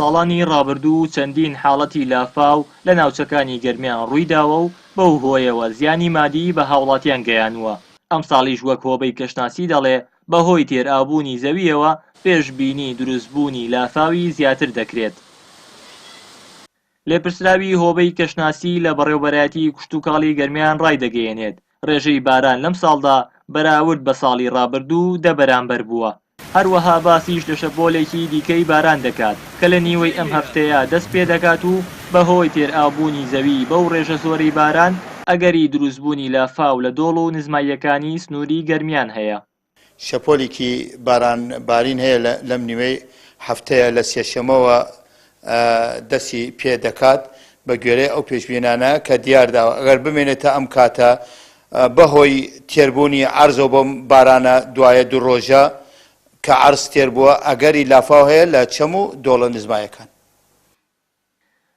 ساڵانی ڕابردوو چەندین حاڵەتی لافاو لە ناوچەکانی گەرمیان ڕوویداوە و بەو هۆیەوە زیانی مادیی بە هاوڵاتیان گەیانووە، ئەمساڵیش وەک هۆبەی کەشناسی دەڵێ بەهۆی تێرئاوبوونی زەوییەوە پێشبینی دروستبوونی لافاوی زیاتر دەکرێت. لێپرسراوی هۆبەی کەشناسی لە بەڕێوبەرایەتی کشتوکاڵی گەرمیان ڕایدەگەیەنێت، ڕێژەی باران لەمساڵدا بەراورد بە ساڵی ڕابردوو دە بەرامبەر بووە. هەروەها باسیش لە شەپۆلێکی دیکەی باران دەکات کە لە نیوەی ئەم هەفتەیە دەست پێدەکات و بەهۆی تێرئاوبوونی زەوی بەو ڕێژە زۆرەی باران، ئەگەری دروستبوونی لافاو لە دۆڵ و نزماییەکانی سنووری گەرمیان هەیە. شەپۆلێکی باران بارین هەیە لەم نیوەی هەفتەیە لە سێشەمەوە دەستی پێ دەکات بە گوێرەی ئەو پێشبینانە کە دیارداوە ئەگەر بمێنێت تا ئەم کاتە بەهۆی تێربوونی عەرزەوە بەم بارانە دوایە دوو ڕۆژە کە عەرز تێر بووە ئەگەری لافاو هەیە لە چەم و دۆڵە نزمایەکان.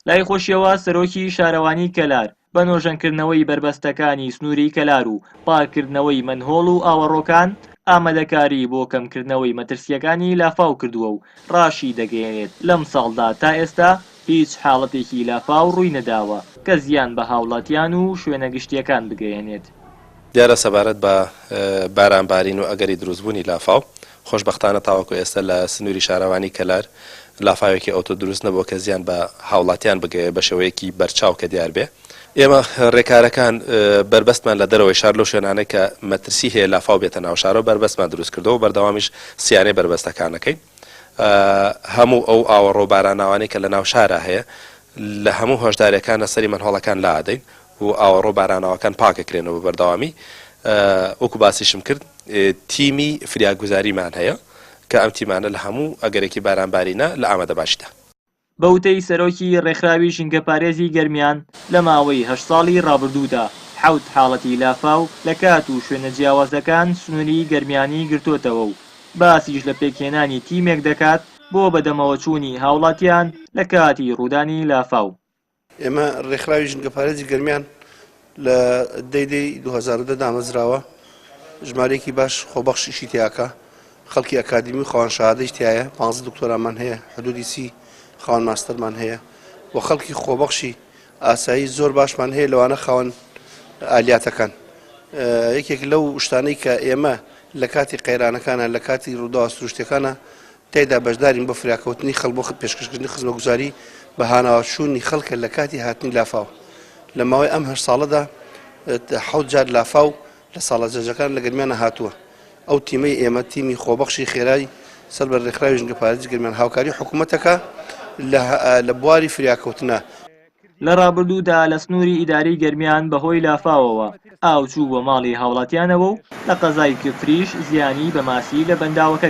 لای خۆشیەوە سەرۆکی شارەوانی کەلار بە نۆژەنکردنەوەی بەربەستەکانی سنووری کەلار و پاککردنەوەی مەنهۆڵ و ئاوەڕۆکان ئامادەکاری بۆ کەمکردنەوەی مەترسییەکانی لافاو کردووە و ڕاشیدەگەیەنێت لەمساڵدا تا ئێستا هیچ حاڵەتێکی لافاو ڕووینەداوە کە زیان بە هاوڵاتیان و شوێنە گشتییەکان بگەیەنێت. دیارە سەبارەت بە باران بارین و ئەگەری دروستبوونی لافاو، خۆشبەختانە تاوەکو ئێستا لە سنووری شارەوانی کەلار لافاوێکی ئەوتۆ دروست نەبووە کە زیان بە هاوڵاتیان بگەیەێت بە شێوەیەکی بەرچاو کە دیار بێ. ئێمە رێکارەکان بەربەستمان لە دەرەوەی شار لەو شوێنانەی کە مەترسی هەیە لافاو بێتە ناو شارەوە بەربەستمان دروست کردەوە و بەردەوامیش سیانەی بەربەستەکان ئەکەین. هەموو ئەو ئاوەڕۆ باراناوانەی کە لە ناو شارا هەیە لە هەموو هۆشداریەکان لە سەری مەنهۆڵەکان لادەین و ئاوەڕۆ باراناوەکان پاکەکرێنەوە بە بەردەوامی وەکو باسیشم کرد تیمی فریاگوزاریمان هەیە کە ئەم تیمانە لە هەموو ئەگەرێکی بارانبارینە لە ئامادەباشیدا. بە وتەی سەرۆکی ڕێکخراوی ژینگەپارێزی گەرمیان، لە ماوەی هەشت ساڵی ڕابردوودا حەوت حاڵەتی لافاو لە کات و شوێنە جیاوازەکان سنووری گەرمیانی گرتۆتەوە و باسیش لە پێکهێنانی تیمێک دەکات بۆ بەدەمەوەچوونی هاوڵاتیان لە کاتی ڕوودانی لافاو. ئێمە ڕێکخراوی ژینگەپارێزی گەرمیان لە دەی دەی 2010 دامەزراوە، ژمارەیەکی باش خۆبەخش ئیشی تیاکە، خەڵکی ئەکادیمی و خاوەن شەهادەیش تیایە، پانزە دکتۆرامان هەیە، حدودی 30 خاوەن ماستەرمان هەیە و خەڵکی خۆبەخشی ئاسایی زۆر باشمان هەیە لەوانە خاوەن ئالیاتەکان. یەکێک لەو شتانەی کە ئێمە لە کاتی قەیرانەکانە لە کاتی ڕووداوە سروشتیەکانە تیایدا بەشدارین بۆ فریاکەوتنی خەڵک بۆ پێشکەشکردنی خزمەتگوزاری بە هاناوەچوونی خەڵکە لە کاتی هاتنی لافاو. لە ماوەی ئەم هەشت ساڵەدا حەوت جار لافاو لە ساڵە جەژەکان لە گەرمیانە هاتووە. ئەو تیمەی ئێمە تیمی خۆبەخشی خێرای سەر بە رێکخراوی ژینگەپارێزی گەرمیان هاوکاری حکوومەتەکە لە بواری فریاکەوتنە. لە ڕابردوودا لە سنووری ئیدارەی گەرمیان بەهۆی لافاوەوە ئاو چووبووە ماڵی هاوڵاتیانەوە و لە قەزای کفریش زیانی بە ماسی لە بەنداوەکە